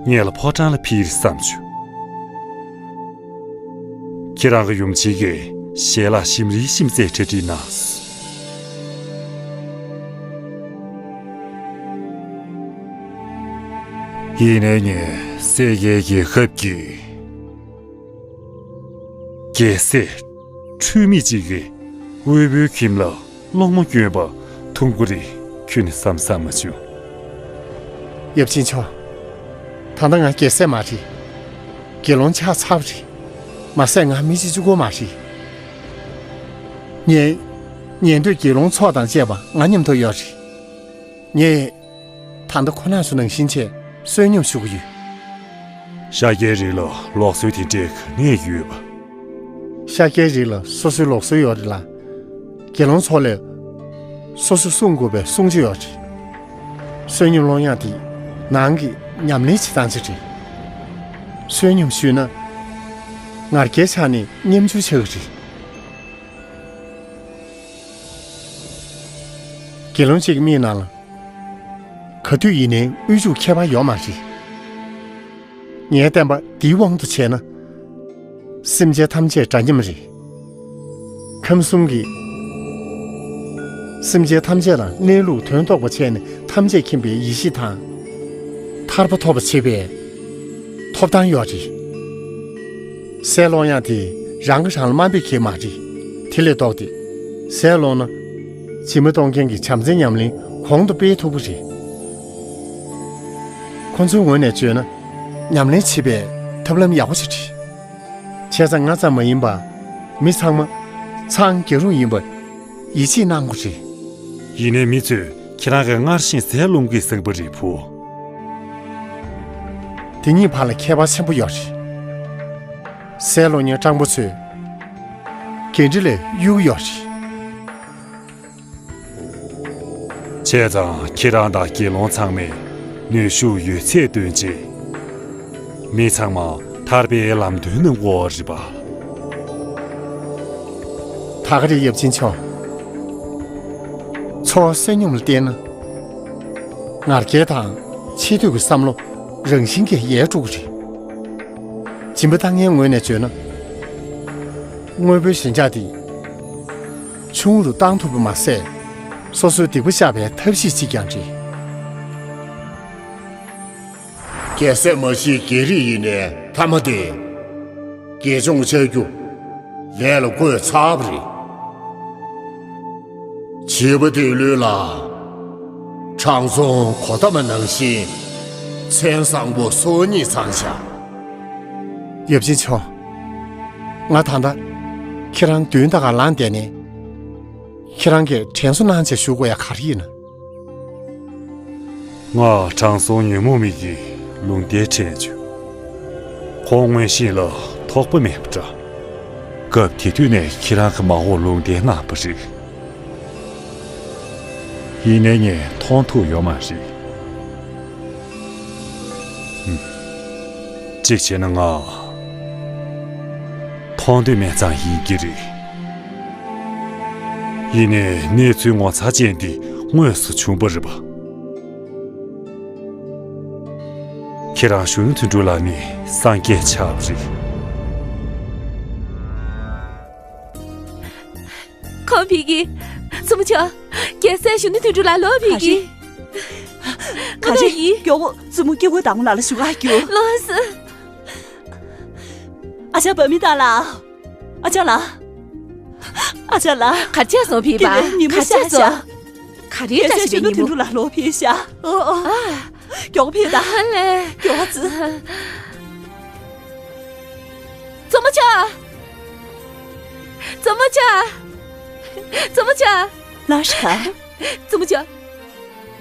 ངེད་ལ་ཕོ་བྲང་ལ་ཕེབས་རེ་བསམ་བྱུང་། ཁྱེད་རང་གི་ཡུམ་ཆེན་གྱིས་ཞལ་ལག་ཞིམ་རིལ་ཞིམ་ཟས་གྲ་སྒྲིག་གནང་། ཡིན་ནའི་ངས་སེར་སྐྱའི་རྒྱལ་ཁབ་ཀྱི་རྒྱལ་སྲས་འཁྲུལ་མེད་ཅིག་གི་དབུལ་པོའི་ཁྱིམ་ལ་སློང་མོ་བསྐྱོན་པ་མཐོང་གི་རེད། ཁྱོན་ནས་བསམ་བསམ་མ་བྱུང་། ཡབ་ཆེན་མཆོག། ད་ལྟ་ང་རྒྱལ་སྲས་མ་རེད། དགེ་སློང་ཆགས་ཚར་བ་རེད། མ་ཟད་ང་མི་གཅིག་གཅིག་པོ་མ་རེད། ཉན། ཉན་ཐོས་དགེ་སློང་ཚོགས་དང་བཅས་པ་ང་མཉམ་དུ་ཡོད་རེད། ངས་ད་ལྟ་ཁོ་རང་ཚོ་ནང་བཞིན་བྱས་བསོད་སྙོམས་ཞུ་གི་ཡོད། ཤཱཀྱའི་རིགས་ལ་ལུགས་སྲོལ་དེ་འདྲས་ག་ནས་ཡོད་པ། ཤཱཀྱའི་རིགས་ལ་སོ་སོའི་ལུགས་སྲོལ་ཡོད་རེད་ལ། དགེ་སློང་ཚོ་ལ་སོ་སོ་བསྲུང་དགོས་པའི་སྲུང་བྱ་ཡོད་རེད། བསོད་སྙོམས་སློང་ཡག་དེ་ནང་གི་ཉམས་ལེན་བྱེད་སྟངས་ཅིག་རེད། བསོད་སྙོམས་ཞུས་ན། ང་རྒྱལ་ཆགས་ནས་སྙོམས་འཇུག་ཆགས་ཀྱི་རེད། དགེ་སློང་གཅིག་གི་མིག་ནང་ལ། ག་དུས་ཡིན་ནའི་དབུལ་ཕྱུག་ཁྱད་པར་ཡོད་མ་རེད། ངའི་བསྟན་པ་འདིའི་དབང་དུ་བྱས་ན། སེམས་ཅན་ཐམས་ཅད་འདྲ་མཉམ་རེད། ཁམས་གསུམ་གྱི་སེམས་ཅན་ཐམས་ཅད་ལ་གནས་ལུགས་དོན་རྟོགས་པ་བྱས་ནས་ཐམས་ཅད་མཁྱེན་པའི་ཡེ་ཤེས་དང་། ཐར་པ་ཐོབ་པ་བྱེད་པའི་ཐོབ་ཐང་ཡོད་རེད། ཟས་སློང་ཡག་དེ་རང་གིས་རང་ལ་དམའ་འབེབས་བྱེད་མ་རེད། དེ་ལས་ལྡོག་སྟེ། ཟས་སློང་ན། སྦྱིན་པ་གཏོང་མཁན་གྱི་བྱམས་བརྩེའི་ཉམས་ལེན་གོང་དུ་སྤེལ་ཐུབ་ཀྱི་རེད། ཁོ་ཚོའི་ངོས་ནས་བརྗོད་ན། ཉམས་ལེན་བྱེད་པའི་ཐབས་ལམ་ཡག་པོ་ཞིག་རེད། བྱས་ཙང་ང་ཙམ་མ་ཡིན་པར་མི་ཚང་མ་ཚང་རྒྱ་རུ་ཡིན་པར་ཡིད་ཆེས་གནང་དགོས་རེད། ཡིན་ནའི་མི་ཚོས་ཁྱེད་རང་གིས་སྔར་བཞིན་ཟས་སློང་གི་ཟེར་བ་རེད་བུ། དེ་གཉིས་བར་ལ་ཁྱད་པར་ཆེན་པོ་ཡོད་རེད། ཟས་སློང་མཁན་སྤྲང་པོ་ཚོས་འགན་འཁྲི་ལས་གཡུག་ཡོད་རེད། བྱས་ཙང་ཁྱེད་རང་དང་དགེ་སློང་ཚང་མས་ནུས་ཤུགས་ཡོད་ཚད་བཏོན་རྗེས། མི་ཚང་མ་ཐར་པའི་ལམ་སྟོན་གནང་དགོས་རེད་པ། ད་ག་རེད་ཡབ་ཆེན་མཆོག། འཚོ་བ་བསོད་སྙོམས་ལ་བརྟེན་ན། ང་རྒྱལ་དང་ཆེ་བསྟོད་ཀྱི་བསམ་བློ་རང་བཞིན་གྱིས་ཡལ་འགྲོ་གི་རེད། སྦྱིན་པ་བཏང་མཁན་ངོས་ནས་བརྗོད་ན། དངོས་པོའི་ཞེན་ཆགས་འདི་ཆུང་རུ་བཏང་ཐུབ་པ་མ་ཟད། སོ་སོའི་སྡིག་པ་བཤགས་པའི་ཐབས་ཤེས་ཤིག་ཀྱང་རེད། རྒྱལ་སྲས་མ་གཞིའི་རྒྱལ་རིགས་ཡིན་ནའི་མཐའ་མ་དེ། དགེ་སྦྱོང་བྱ་རྒྱུ་ལས་ལ་བཀོད་ཚར་བ་རེད། བྱིས་པ་དེའི་ལུས་ལ་དྲང་སྲོང་གོ་ཏ་མ་ནང་བཞིན་མཚན་བཟང་པོ་སོ་གཉིས་ཚང་བཞག། ཡབ་ཆེན་མཆོག། ང་ད་ལྟ་ཁྱེད་རང་མདུན་ད་ག་ལངས་བསྡད་ནས། ཁྱེད་རང་གིས་དྲན་གསོ་གནང་བྱས་ཞུ་དགོས་ཡ་ག་རེ་ཡིན་ན། ང་དྲང་སྲོང་ཉོན་མོངས་མི་ཡི་ལུང་བསྟན་དྲན་བྱུང་། ཁོང་མངོན་ཤེས་ལ་ཐོགས་པ་མེད་པ་འདྲ། སྐབས་དེ་དུས་ནས་ཁྱེད་རང་གི་མ་འོངས་ལུང་བསྟན་གནང་བ་རེད། ཡིན་ནའི་ངས་མཐོང་ཐུབ་ཡོད་མ་རེད། ཧུམ། གཅིག་བྱས་ན་ང་མཐོང་འདོད་མེད་ཙང་ཡིན་གྱི་རེད། ཡིན་ནའི་གནས་ཚུལ་ངོ་མཚར་ཅན་འདི་དངོས་སུ་བྱུང་བ་རེད་པ། ཁྱེད་རང་གཞོན་ནུ་དོན་གྲུབ་ལགས་ནི་སངས་རྒྱས་ཆགས་པ་རེད། ཁོང་ཕེབས་ཀྱི། བཙུན་མོ་ཆོ། རྒྱལ་སྲས་གཞོན་ནུ་དོན་གྲུབ་ལགས་ལོག་ཕེབས་ཀྱི། ག་རེ། ང་ཡིན། མགྱོགས་པོ་བཙུན་མོ་སྐྱེ་བོ་དང་པོ་ལགས་ལ་ཞུ་ག་རྒྱུགས། ལོག་སོང་། ཨ་ཅག་བ་མི་ཏང་ལགས། ཨ་ཅག་ལགས། ཨ་ཅག་ལགས། ག་རེ་བྱས་སོང་ཕིན་པ། དེ་རིང་ཉིན་མོ་ག་རེ་ཤར་བྱས་སོང་། ཤག་ག་རེ་རྒྱལ་སྲས་གཞོན་ནུ་དོན་གྲུབ་ལགས་ལོག་ཕེབས་ཤག་ཨོ་ཨོ། ཨ། མགྱོགས་པོ་ཕེབས་དང་། ཨ་ལས། མགྱོགས་ཙི། གཙོ་མོ་ཆ། གཙོ་མོ་ཆ། གཙོ་མོ་ཆ། ལགས་སོ། གཙོ་མོ་ཆ།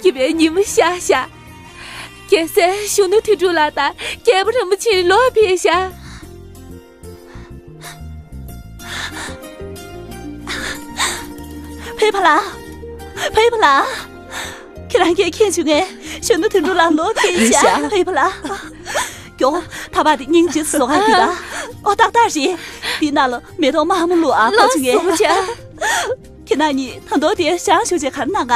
སྐྱིད་པའི་ཉིན་མོ་ཤར་ཤག་རྒྱལ་སྲས་གཞོན་ནུ་དོན་གྲུབ་ལགས་དང་རྒྱལ་པོ་རིན་པོ་ཆེ་ལོག་ཕེབས་ཤག་ཕེབས་པ་ལགས། ཕེབས་པ་ལགས། ཁྱེད་རང་གིས་མཁྱེན་བྱུང་ངས། གཞོན་ནུ་དོན་གྲུབ་ལགས་ལོག་ཕེབས་ཤག་རེད་ཤག་ཕེབས་པ་ལགས། མགྱོགས། ཐག་པ་དེ་སྙིང་རྗེ་བཟོ་ག་གྱིས་དང་། ཨོ་ཏག་ཏག་རེད། འདི་ནང་ལ་མེ་ཏོག་དམར་མོ་བླུགས་ཨ། ཕ་ཆུ་ངས། ལགས་སོ། ཁྱེད་རང་གཉིས་ད་དུང་དེར་བཞེངས་བཞུགས་བྱས་ག་རེ་གནང་ག་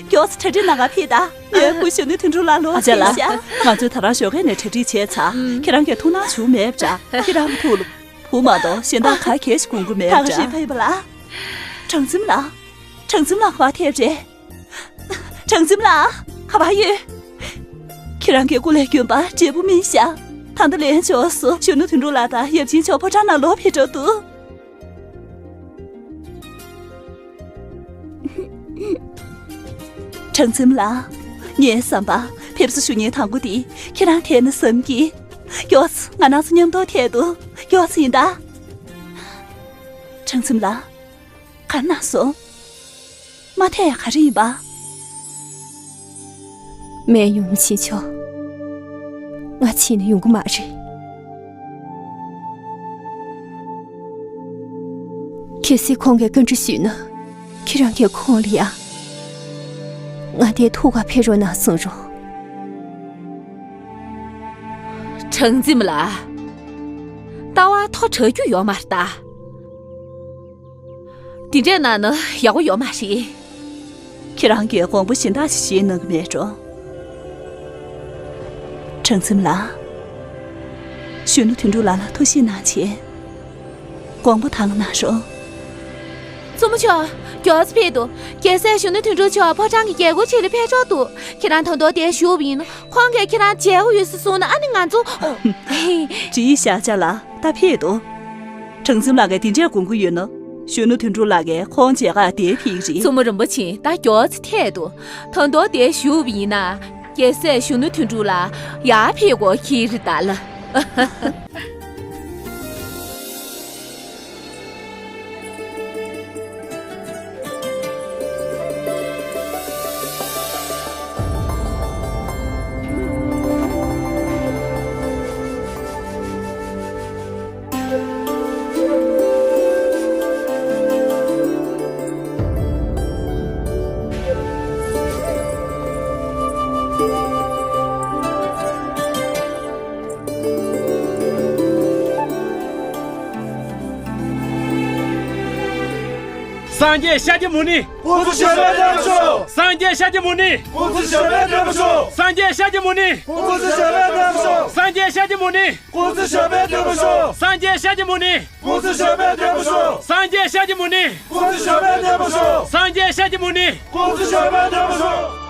མགྱོགས་ཙི་གྲ་སྒྲིག་གནང་ག་ཕེབས་དང་། ངའི་བུ་གཞོན་ནུ་དོན་གྲུབ་ལགས་ལོག་ཨ་ཅག་ཕེབས་ལགས། ཤག་ང་ཚོས་ད་རང་ཞོགས་ཀས་ནས་གྲ་སྒྲིག་བྱས་ཚར། ཨུམ། ཁྱེད་རང་གིས་ཐུགས་སྣང་བྱུང་མེད་པ་འདྲ། ཁྱེད་རང་གི་ཐུགས་ལ་བུ་མ་གཏོགས་གཞན་དག་ག་གས་ཤིག་དགོངས་ཀྱི་མེད་པ་འདྲ། ད་ག་རེད་ཕེབས་པ་ལགས། དྲང་སེམས་ལགས། དྲང་སེམས་ལགས་ག་པར་ཐེབས་རེད། དྲང་སེམས་ལགས་ག་པར་ཡོད། ཁྱེད་རང་གི་སྐུ་ལས་རྒྱུན་པ་འབྲས་བུ་སྨིན་ཤག་ད་ལྟ་ལན་ཆོག་སོང་། གཞོན་ནུ་དོན་གྲུབ་ལགས་དང་ཡབ་ཆེན་མཆོག་ཕོ་བྲང་ནང་ལོག་ཕེབས་འགྲོ་འདུག་དྲང་སེམས་ལགས། ངའི་བསམ་པར་ཕེབས་བསུ་ཞུ་མཁན་དང་པོ་དེ་ཁྱེད་རང་ཐད་ན་བསམ་གྱི། མགྱོགས་ཙི་ང་རང་ཚོ་མཉམ་དུ་ཐད་དོ། མགྱོགས་ཙི་ཡིན་ད། དྲང་སེམས་ལགས། ག་རེ་གནང་སོང་། མ་ཐད་ག་རེ་ཡིན་པ། སྨན་གཡོག་རིན་པོ་ཆེ་མཆོག་ང་ཕྱིན་ན་ཡོང་གི་མ་རེད། གལ་སྲིད་ཁོང་གིས་བཀའ་འདྲི་ཞུས་ན། ཁྱེད་རང་གིས་ཁོང་ལ་ཡང་། ང་དེར་ཐུག་ག་ཕེབས་རོགས་གནང་གསུང་རོགས། དྲང་སེམས་ལགས། ལྟ་བ་མཐོ་དྲགས་རྒྱུ་ཡོད་མ་རེད་ད། དེ་འདྲས་གནང་ན་ཡག་པོ་ཡོད་མ་རེད། ཁྱེད་རང་གིས་དགོངས་པ་གཞན་དག་ཅིག་བཞེས་གནང་གི་མེད་འགྲོ། དྲང་སེམས་ལགས། གཞོན་ནུ་དོན་གྲུབ་ལགས་ལ་ཐུགས་ཞིབ་གནང་བྱས། དགོངས་པ་དྭངས་གནང་རོགས། གཙོ་མོ་མཆོག་མགྱོགས་ཙམ་ཕེབས་འདུག་རྒྱལ་སྲས་གཞོན་ནུ་དོན་གྲུབ་མཆོག་ཕོ་བྲང་གི་རྒྱལ་སྒོ་ཕྱེ་ལ་ཕེབས་འབྱོར་འདུག་ཁྱེད་རང་ད་དུང་དེར་བཞུགས་པ་ཡིན་ན། ཁོང་གིས་ཁྱེད་རང་མཇལ་དགོས་ཡོད་ཟེར་གསུངས་ན། ཨ་ནི་ང་ཚོ། ཨོ། བྲིས་བཞག་ཅག་ལགས། ད་ཕེབས་འདུག་དྲང་སེམས་ལགས་ཀྱིས་དེ་འདྲས་དགོངས་ཀྱི་ཡོད་ན། གཞོན་ནུ་དོན་གྲུབ་ལགས་ཀྱིས་ཁོང་མཇལ་ཁར་དེར་ཕེབས་ཀྱི་རེད། གཙོ་མོ་རིན་པོ་ཆེ་ད་མགྱོགས་ཙམ་ཐད་དོ། ད་དུང་དེར་བཞུགས་པ་ཡིན་ན། རྒྱལ་སྲས་གཞོན་ནུ་དོན་གྲུབ་ལགས་ཡར་ཕེབས་དགོས་ཀྱི་རེད་ད་ལགས། སངས་རྒྱས་ཤཱཀྱ་མུ་ནི། སྐུ་ཚེ་ཞབས་པད་བརྟན་པར་ཤོག་སངས་རྒྱས་ཤཱཀྱ་མུ་ནི། སྐུ་ཚེ་ཞབས་པད་བརྟན་པར་ཤོག་སངས་རྒྱས་ཤཱཀྱ་མུ་ནི། སྐུ་ཚེ་ཞབས་པད་བརྟན་པར་ཤོག་སངས་རྒྱས་ཤཱཀྱ་མུ་ནི། སྐུ་ཚེ་ཞབས་པད་བརྟན་པར་ཤོག་སངས་རྒྱས་ཤཱཀྱ་མུ་ནི། སྐུ་ཚེ་ཞབས་པད་བརྟན་པར་ཤོག་སངས་རྒྱས་ཤཱཀྱ་མུ་ནི། སྐུ་ཚེ་ཞབས་པད་བརྟན་པར་ཤོག་སངས་རྒྱས་ཤཱཀྱ་མུ་ནི། སྐུ་ཚེ་ཞབས་པད་བརྟན་པར་ཤོག་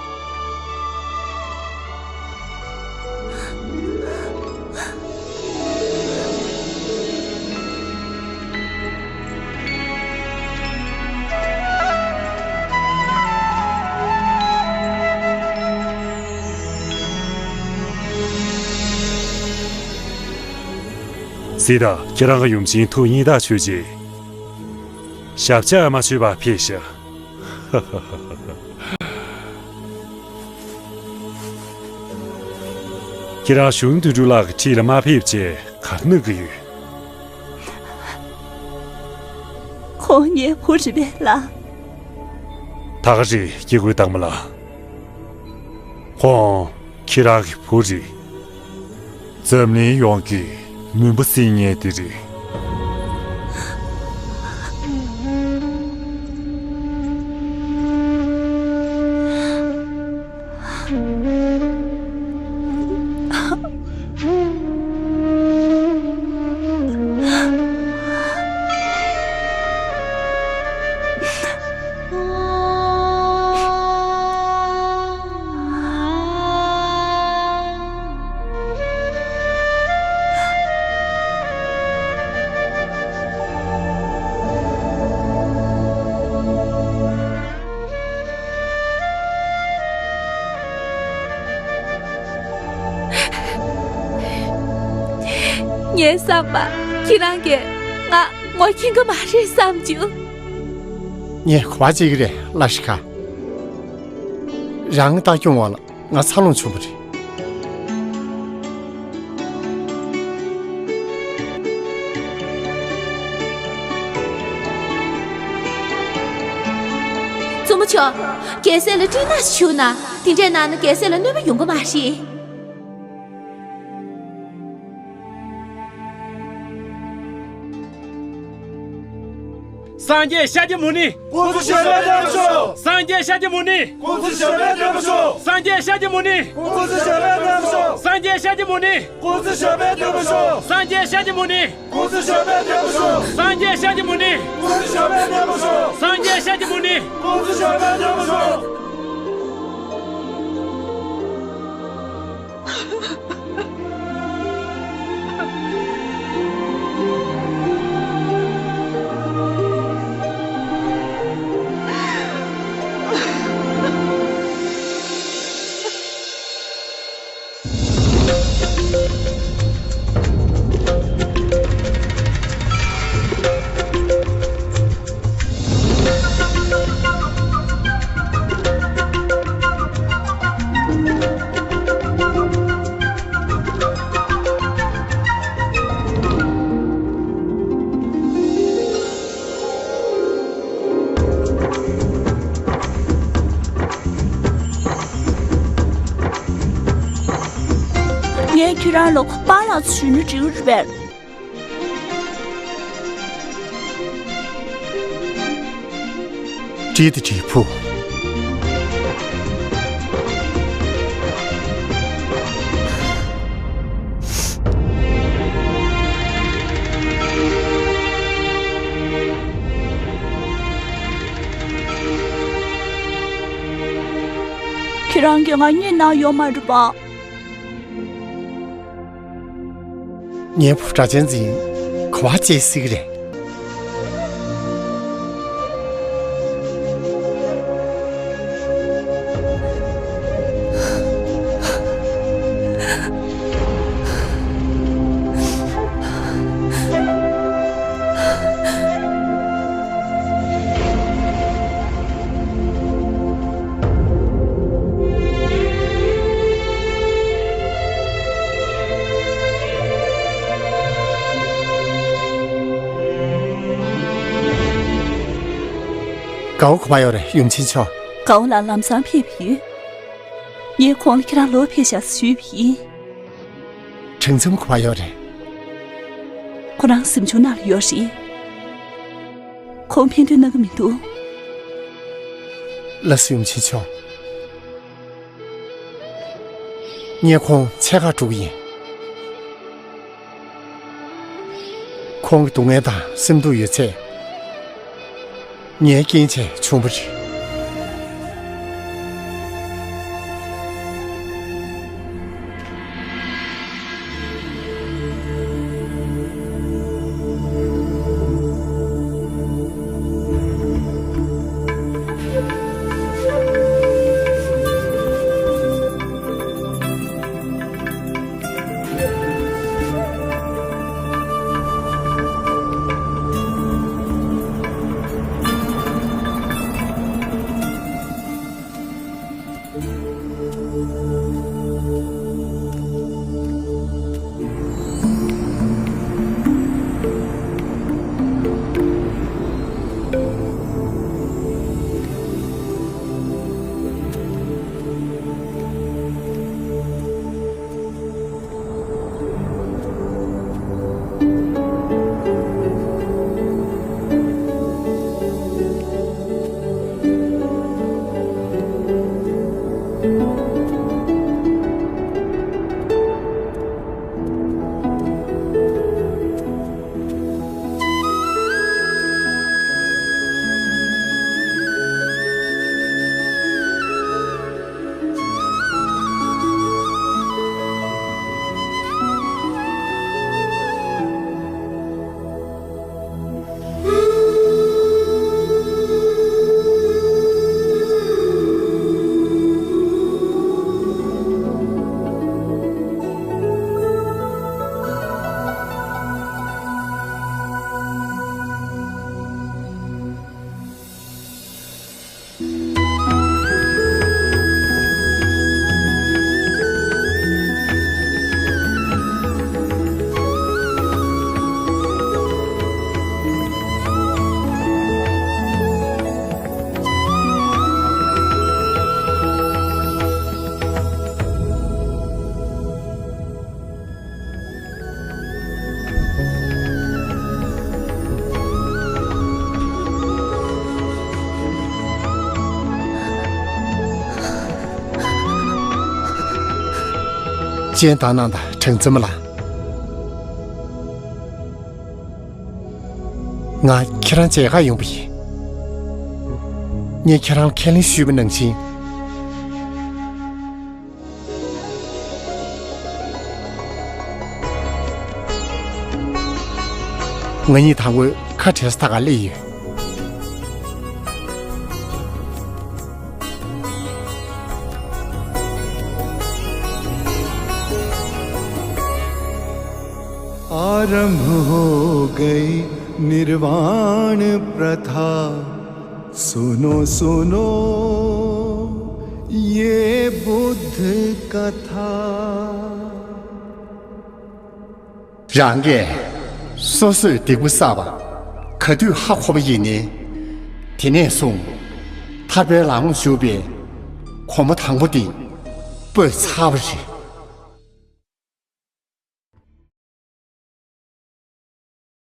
སྲིད་ད་ཁྱེད་རང་གི་ཡུམ་ཆེན་ཐུགས་མཉེས་དག་ཆོས་ཀྱི། ཞབས་ཕྱི་མ་ཆོད་པ་ཕེབས་ཤིག་ཁྱེད་རང་གཞོན་ནུ་དོན་གྲུབ་ལགས་ཀྱི་འཁྲིས་ལ་མ་ཕེབས་ཅེས་ག་རེ་གནང་གི་ཡོད། ཁོང་ངའི་བུ་རེད་པས་ལགས། ད་ག་རེ་སྐྱེ་དགུའི་བདག་མོ་ལགས། ཁོང་ཁྱེད་རང་གི་བུ་རེད། འཛམ་གླིང་ཡོངས་ཀྱི་མུན་པ་སེལ་མཁན་དེ་རེད། ངའི་བསམ་པ། ཁྱེད་རང་གིས་ང་ངོ་མཁྱེན་གི་མ་རེད་བསམ་བྱུང་། ངས་ག་པར་བྱེད་ཀྱི་རེད། ལ་ཤི་ཁ། རང་ལྟ་སྐྱོང་བ་ལ་ང་འཚར་ལོངས་བྱུང་བ་རེད། བཙུན་མོ་མཆོག་རྒྱལ་སྲས་ལ་སྤྲིན་ནག་ཞིག་བྱུགས་ན། དེ་འདྲས་གནང་ན་རྒྱལ་སྲས་ལ་གནོད་པ་ཡོང་གི་མ་རེད། སངས་རྒྱས་ཤཱཀྱ་མུ་ནི། སྐུ་གཟུགས་ཞབས་པད་བརྟན་པར་ཤོག་སངས་རྒྱས་ཤཱཀྱ་མུ་ནི། སྐུ་གཟུགས་ཞབས་པད་བརྟན་པར་ཤོག་སངས་རྒྱས་ཤཱཀྱ་མུ་ནི། སྐུ་གཟུགས་ཞབས་པད་བརྟན་པར་ཤོག་སངས་རྒྱས་ཤཱཀྱ་མུ་ནི། སྐུ་གཟུགས་ཞབས་པད་བརྟན་པར་ཤོག་སངས་རྒྱས་ཤཱཀྱ་མུ་ནི། སྐུ་གཟུགས་ཞབས་པད་བརྟན་པར་ཤོག་སངས་རྒྱས་ཤཱཀྱ་མུ་ནི། སྐུ་གཟུགས་ཞབས་པད་བརྟན་པར་ཤོག་སངས་རྒྱས་ཤཱཀྱ་མུ་ནི། སྐུ་གཟུགས་ཞབས་པད་བརྟན་པར་ཤོག་ངས་ཁྱེད་རང་ལ་པཱ་ལགས་ཚོ་ཞུས་ན་འགྲིག་གི་རེད་པས། བཀྲིས་བདེ་ལེགས་ཕུ། ཁྱེད་རང་གིས་ང་རྙེད་གནང་ཡོད་མ་རེད་པ། ངའི་བུ་སྒྲ་གཅན་འཛིན་ག་པར་བྱེད་སྲིད་ཀྱི་རེད། དགའ་བོ་ག་པར་ཡོད་རེད། ཡུམ་ཆེན་མཆོག་དགའ་བོ་ལགས་ལམ་སང་ཕེབས་པ་ཡིན། ངས་ཁོང་ལ་ཁྱེད་རང་ལོག་ཕེབས་ཤག་ཞུས་པ་ཡིན། དྲིན་ཙམ་ག་པར་ཡོད་རེད། ཁོ་རང་གཟིམ་ཆུང་ནང་ལ་ཡོད་རེད། ཁོང་ཕན་ཐོགས་གནང་གི་མི་འདུག་ལགས་སོ་ཡུམ་ཆེན་མཆོག་ངས་ཁོང་འཚོལ་གར་འགྲོ་གི་ཡིན། ཁོང་གི་སྡུག་བསྔལ་དང་སེམས་སྡུག་ཡོད་ཚད། ངའི་རྐྱེན་བྱས་བྱུང་བ་རེད། སྤྱན་བཏང་གནང་དང་། གྲངས་འཛོམས་ལགས། ང་ཁྱེད་རང་མཇལ་ཁ་ཡོང་བ་ཡིན། ངས་ཁྱེད་རང་ལ་ཁས་ལེན་ཞུས་པ་ནང་བཞིན། ང་གཉིས་དང་པོའི་ཁ་བྲལ་ས་ད་ག་སླེབས་ཡོད། आरंभ हो गई निर्वाण प्रथा। सुनो सुनो ये बुद्ध कथा। རང་གིས་སོ་སོས་སྡིག་པ་བསགས་པ་ག་དུས་ཧ་གོ་བ་ཡིན་ནའི། དེ་ནས་བཟུང་ཐར་པའི་ལམ་ལ་ཞུགས་པའི་གོམ་པ་དང་པོ་དེ་སྤོས་ཚར་བ་རེད།